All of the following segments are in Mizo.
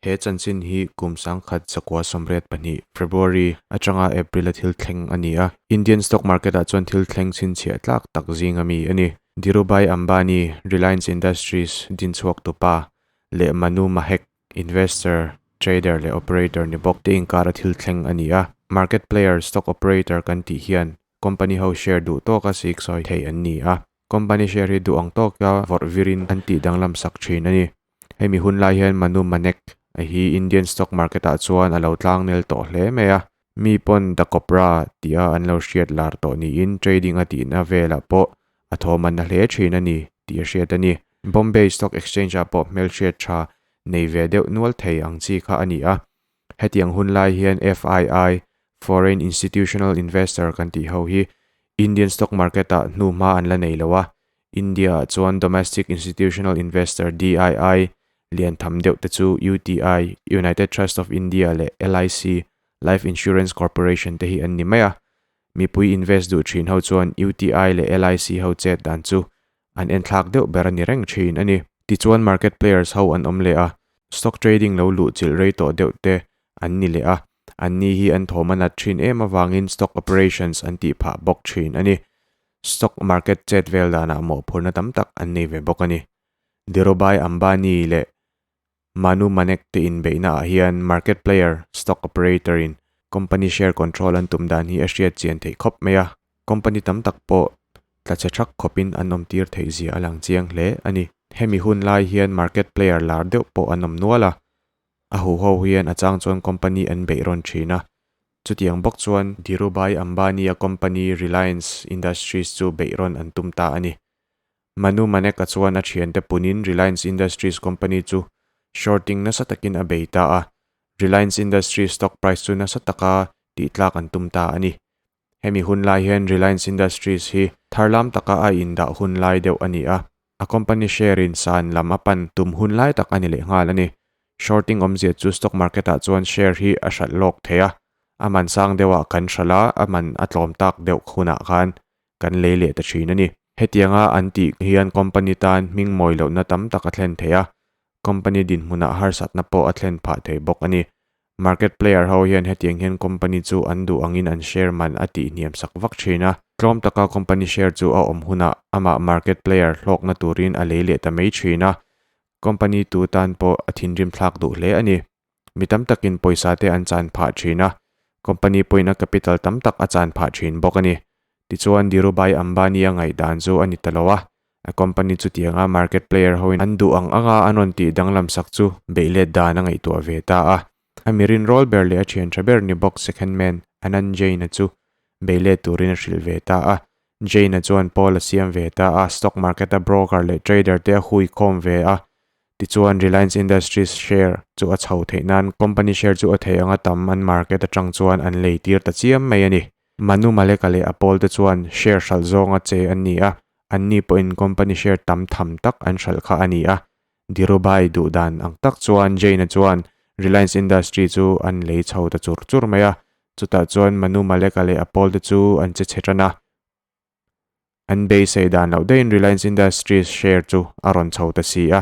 He chanchin hi kum 1982, February atanga April a thil thleng a ni a. Indian stock market ah chuan thil thleng chhinchhiah tlak tak zing a mi a ni. Dhirubhai Ambani, Reliance Industries dinchhuak tupa leh Manu Mahek, investor, trader leh operator ni bawk te inkar a thil thleng a ni a. Market player, stock operator kan tih hian company ho share duh tawka siksawi thei an ni a. Company share hi duh ang tawka vawrh virin an tih danglam sak thin a ni. Hemi hun lai hian Manu Manek a hi Indian stock market ah chuan a lo tlang nel tawh hle mai a. Mi pawn The Cobra tia an lo hriat lar tawh niin trading a tihna velah pawh a thawm an na hle thin a ni tih a hriat a ni. Bombay Stock Exchange ah pawh hmelhriat tha nei ve deuh nual thei ang chi kha a ni a. Hetiang hun lai hian FII, Foreign Institutional Investor kan tih ho hi Indian stock market ah hnuhma an la nei lo a, India ah chuan Domestic Institutional Investor, DII, lian tham deuh te chu UTI, United Trust of India, leh LIC, Life Insurance Corporation, te hi an ni mai a. Mipui invest duh thin ho chuan UTI leh LIC ho chet dan chu an enthlak deuh ber a ni reng thin a ni. Tichuan market players ho an awm leh a, stock trading lo luh chilh rei tawh deuh te an ni leh a, an ni hi an thawm a nat thin em avangin stock operations an tih phah bawk thin a ni. Stock market chet vel danah mawhphurhna tam tak an nei ve bawk a ni. Dhirubhai Ambani leh Manu Manek te inbeihna ah hian market player, stock operator in company share control an tum dan hi a hriat chian theih khawp mai a, company tam tak pawh tla chhe thak khawpin an awm tir theih zia a lang chiang hle a ni. Hemi hun lai hian market player lar deuh pawh an awm nual a, a huho hian a chang chuan company an beih rawn thin a, chutiang bawk chuan Dhirubhai Ambani a company Reliance Industries chu beih rawn an tum ta a ni. Manu Manek-a chuan a thiante punin Reliance Industries company chu shorting nasa takin a bei ta a, Reliance Industries stock price chu nasa taka tihtlak an tum ta a ni. Hemi hun lai hian Reliance Industries hi tharlam taka a indah hun lai deuh a ni a, a company share in san lam a pan tum hun lai tak a ni leh nghal a ni. Shorting awmzia chu stock market ah chuan share hi a hralh lawk thei a, a man sang deuhah kan hralh a, a man a tlawm tak deuh hunah khan kan lei leh ta thin a ni. Hetianga an tih hian company tan hming mawi lohna tam tak a thlen thei a, company dinhmunah harsatna pawh a thlen phah thei bawk a ni. Market player ho hian hetiang hian company chu an duh angin an share man a tih hniam sak vak thin a, tlawm taka company share chu a awm hunah amah market player hlawkna turin a lei leh ta mai thin a, company tu tan pawh a thinrim thlak duh hle a ni. Mi tam takin pawisa te an chan phah thin a, company pawhin a capital tam tak a chan phah thin bawk a ni. Tichuan Dhirubhai Ambani a ngaihdan chu a ni ta lo a, a company chutianga market player hoin an duh ang anga an rawn tih danglam sak chu beih let dan a ngaihtuah ve ta a. A mirin rawl ber leh a thian tha ber ni bawk second man Anand Jain-a chu beih let turin a hrilh ve ta a. Jain-a chuan Paul a siam ve ta a, stock market-a broker leh trader te a hui khawm ve a, Tichuan Reliance Industries share chu a chho theih nan company share chu a thei anga tam an market atang chuan an lei tir ta chiam mai a ni. Manu Maleka leh a pawl te chuan share hralh zawnga che an ni a, anni pawhin company share tam tham tak an hralh kha a ni a. Dhirubhai duh dan ang tak chuan Jain-a chuan Reliance Industry chu an lei chho ta chur chur mai a, chutah chuan Manu Maleka leh a pawl te chu an che chhe tan a. An beisei dan loh daihin Reliance Industries share chu a rawn chho ta si a,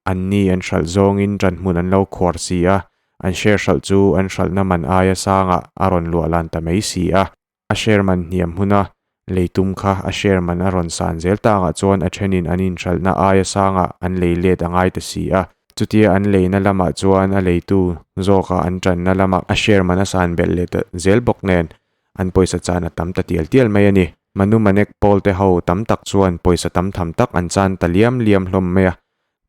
anni an hralh zawngin ṭanhmun an lo khuar si a, an share hralh chu an hralhna man aia sangah a rawn luah lan ta mai si a. A share man hniam huna lei tum kha a share man a rawn san zel tangah chuan a ṭhenin an inhralhna aia sangah an lei let a ngai ta si a. Chutia an leina lamah chuan a leitu zawka an ṭanna lamah a share man a san belh leh ta zel bawk nen An pawisa chan a tam ta tial tial mai a ni. Manu Manek Pawl te ho tam tak chuan pawisa tam tham tak an chan ta liam liam hlawm mai a.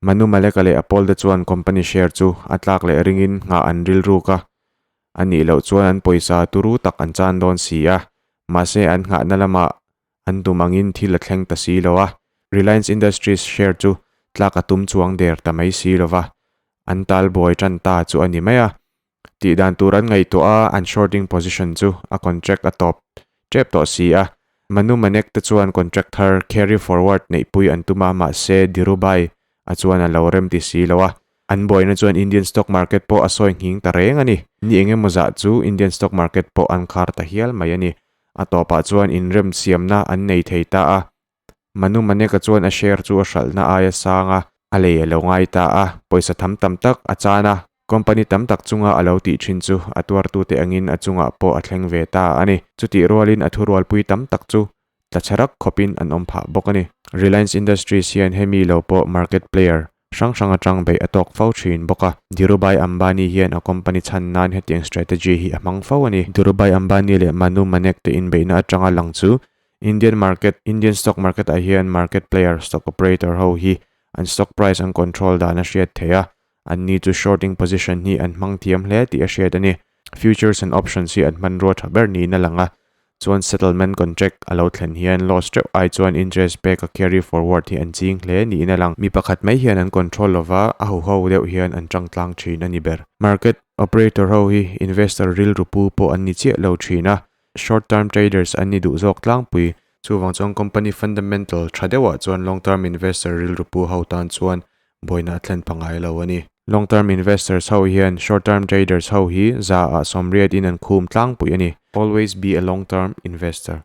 Manu Maleka leh a pawl te chuan company share chu a tlak leh ringin nghah an rilruk a. A nih loh chuan an pawisa turu tak an chan dawn si a. Mahse an nghahna lamah an tum angin thil a thleng ta si lo a. Reliance Industries share chu tlak a tum chuang der ta mai si lo va. An tal buai tan ta chu a ni mai a. Tih dan tur an ngaihtuah a, an shorting position chu a contract a tawp tep tawh si a. Manu Manek te chuan contract thar carry forward neihpui an tum a, mahse Dhirubhai a chuan a lo rem ti si lo a. An buaina chuan Indian stock market pawh a sawi nghing ta reng a ni. Ni eng emaw zah chu Indian stock market pawh an khar ta hial mai a ni. A tawpah chuan inremsiamna an nei thei ta a. Manu Maneka chuan a share chu a hralhna aia sang a, a lei a lo ngai ta a, pawisa tham tam tak a chan a. Company tam tak chunga a lo tih thin chu a tuartute angin a chungah pawh a thleng ve ta a ni. Chutih rualin a thurualpui tam tak chu tla chhe rak khawpin an awm phah bawk a ni. Reliance Industries hian hemi lo pawh market player hrang hrang atang beih a tawk fo thin bawk a. Dhirubhai Ambani hian a company chhan nan hetiang strategy hi a hmang fo a ni. Dhirubhai Ambani leh Manu Manek te inbeihna atanga lang chu Indian market, Indian stock market ah hian market player, stock operator ho hi an stock price an control dan a hriat theih a, anni chu shorting position hi an hmang thiam hle tih a hriat a ni. Futures and options hi an hmanrua tha ber niin a lang a, chuan settlement contract a lo thlen hian loss teuh ai chuan interest pek a carry forward hi an ching hle niin a lang. Mi pakhat mai hian an control lova, a huho deuh hian an tang tlang thin a ni ber. Market operator ho hi investor rilru pu pawh an ni chiah lo thin a, Short term traders an ni duh zawk tlangpui. Chuvang chuan company fundamental tha deuhah chuan long term investor rilru pu ho tan chuan buaina a thlen pangai lo a ni. Long term investors ho hian short term traders ho hi za ah sawmriat in an khum tlangpui a ni. Always be a long term investor.